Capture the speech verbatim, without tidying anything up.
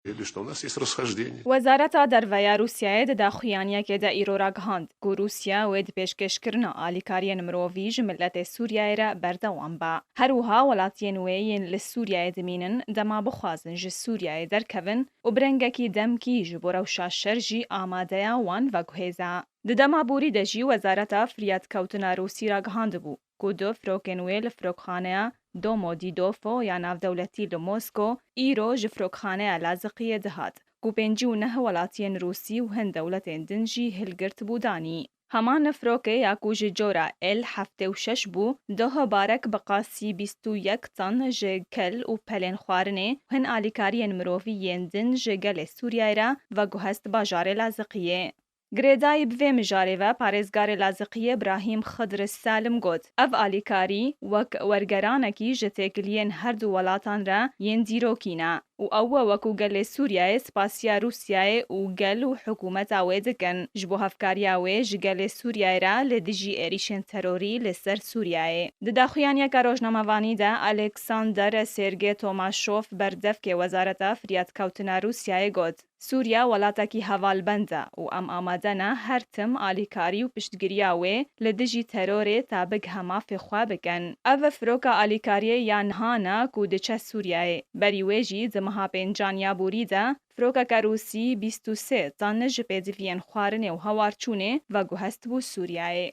Или что у нас есть расхождение. Wezareta Derve ya Rûsyayê di daxuyaniyekê de îro ragihand ku Rûsya wê di pêşkêşkirina alîkariyên mirovî ji miletê Sûriyeyê re berdewam be. Her wiha welatiyên wê yên li Sûriyeyê dimînin dema bixwazin ji Sûriyeyê derkevin û bi rengekî demkî ji bo rewşa şer jî amade ye wan veguhêze. Di dema borî de jî Wezareta Firyadkewtina Rûsî ragihandibû ku du firokên wê li firokxaneya Domodîdofo ya navdewletî li Mosko îro ji firokxaneya Laziqiyê dihat ku pêncî û neh welatiyên Rûsî û hin dewletên din jî hilgirt bû danî. Heman firokê ya ku ji cora L heftê û şeş bû, doh barek bi qasî bîst û yek ton ji gel û pelên xwarinê û hin alîkariyên mirovî yên din ji gelê Sûriyeyê re veguhest bajarê Laziqiyê. Girêdayî bi vê mijarê ve parêzgarê Laziqiyê Brahîm Xidr Salim got, ev alîkarî wek wergeranekî ji têkiliyên her du welatan re yên dîrokî ne û ew e wekû gelê Sûriyeyê spasiya Rûsyayê û gel û hikûmeta wê dikin ji bo hevkariya wê ji gelê Sûriyeyê re li dijî êrîşên terorî li ser Sûriyeyê. Di daxuyaniyeke rojnamevanî de Alexander Sergey Tomaşov berdevkê Wezareta Firyadkewtina Rûsyayê got, Sûriye welatekî hevalbend e û em amade ne her tim alîkarî û piştgiriya wê li dijî terorê ta bighe mafê xwe bikin. Ev firoka alîkariyê ya niha ne ku diçe Sûriyeyê. Berî wê jî di meha pêncan ya borî de firokeke Rûsî bîst û sê ton ji pêdiviyên xwarinê û hewarçûnê veguhest bû Sûriyeyê.